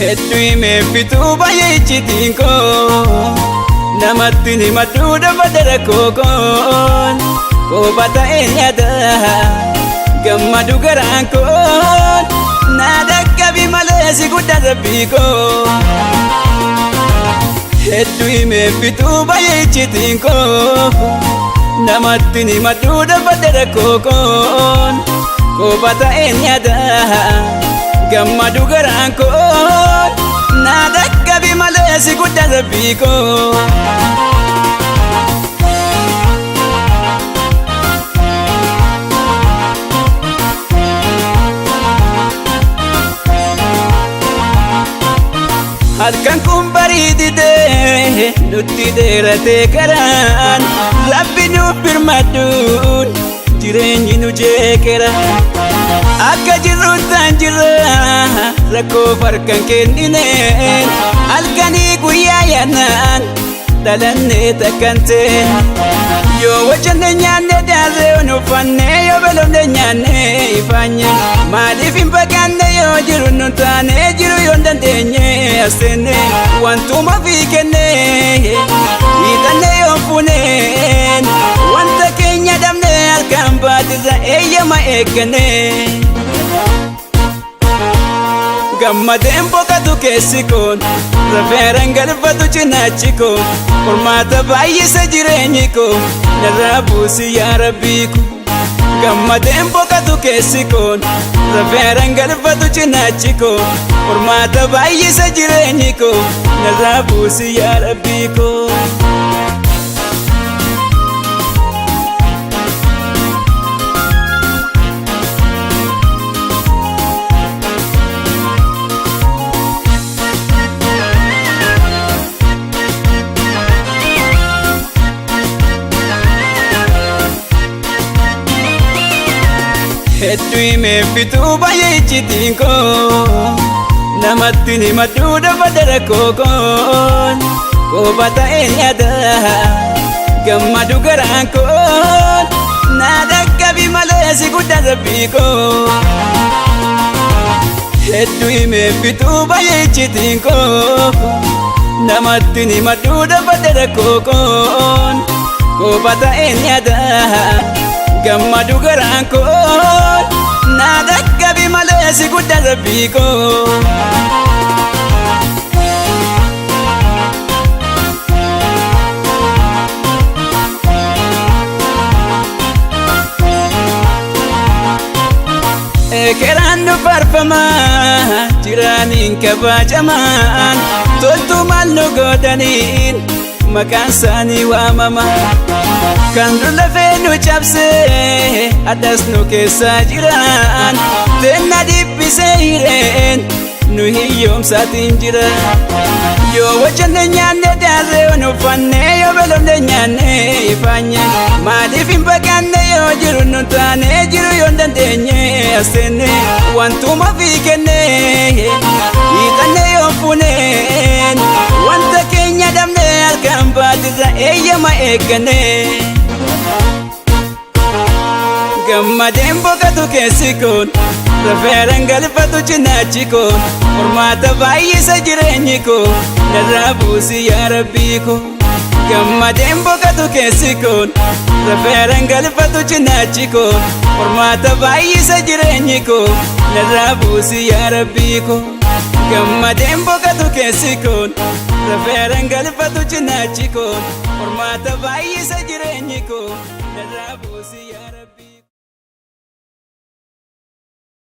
Hedduu himee fituu baay'ee icciitiin koo namatti ni maduu dafa rakkoo koon kophaa ta'ee nyaata gammadu garaan koon naa dhaqqabi malee si guddaa rabbii koo. Hedduu himee fituu baay'ee icciitiin koo namatti ni maduu dafa rakkoo koon kophaa ta'ee nyaata gammadu garaan koon naa dhaqqabi malee si guddaa rabbii koo. Halkan kun barii didee nutti dheeratee karaan Rabbi nuuf birmadhuun jireenyi nu jeeqera. Akka jirru taan jirra rakkoo farkan kennineen halkanii guyyaa yaadnaan dhalannee takkan ta'e. Yoo wajjanne nyaanne daarree nu uffanne yoo beelofne nyaanne ifaanye maaliif hin baqanne yoo jiru nu taane jiru yoo hin dandeenye as seenne wantuma fi kenne hiixanne yoo fuuneen wanta keenya dhabne halkan baatirra eeyyama eegganne. Gammadeen boqotu keessi koon rafeeraan galfatu cinaachi koo qormaata baay'isa jireenyi koo narraa buusi yaa rabbii koo. Gammadeen boqotu keessi koon rafeeraan galfatu cinaachi koo qormaata baay'isa jireenyi koo narraa buusi yaa rabbii koo. Hedduu himee fituu baay'ee icciitiin koo namatti ni maduu dafa rakkoo koon kophaa ta'ee nyaata gammadu garaan koon naa dhaqqabi malee si guddaa rabbii koo. Hedduu himee fituu baay'ee icciitiin koo namatti ni maduu dafa rakkoo koon kophaa ta'ee nyaata gammadu garaan koon naa dhaqqabi malee si guddaa rabbii koo. Ekeraan nu faarfamaa jiraaniin kabajamaan toltuu maal nu godhaniin maqaan isaanii waamama. Kan dur lafee nu cabsee addas nu keessa jiraan teenna dhibbisee hireen nu hiyyoomsaatiin jira. Yoo wajjanne nyaanne daarree nu uffanne yoo beelofne nyaanne ifaanye maaliif hin baqanne yoo jiru nu taane jiru yoo hin dandeenye as seenne wantuma fi kenne hiixanne yoo fuuneen wanta keenya dhabne halkan baatirra eeyyama eegganne. Gammadeen boqotu keessi koon rafeeraan galfatu cinaachi koo qormaata baay'isa jireenyi koo narraa buusi yaa rabbii koo. Gammadeen boqotu keessi koon rafeeraan galfatu cinaachi koo qormaata baay'isa jireenyi koo narraa buusi yaa rabbii koo. Gammadeen boqotu keessi koon rafeeraan galfatu cinaachi koo qormaata baay'isa jireenyi koo narraa buusi yaa rabbii.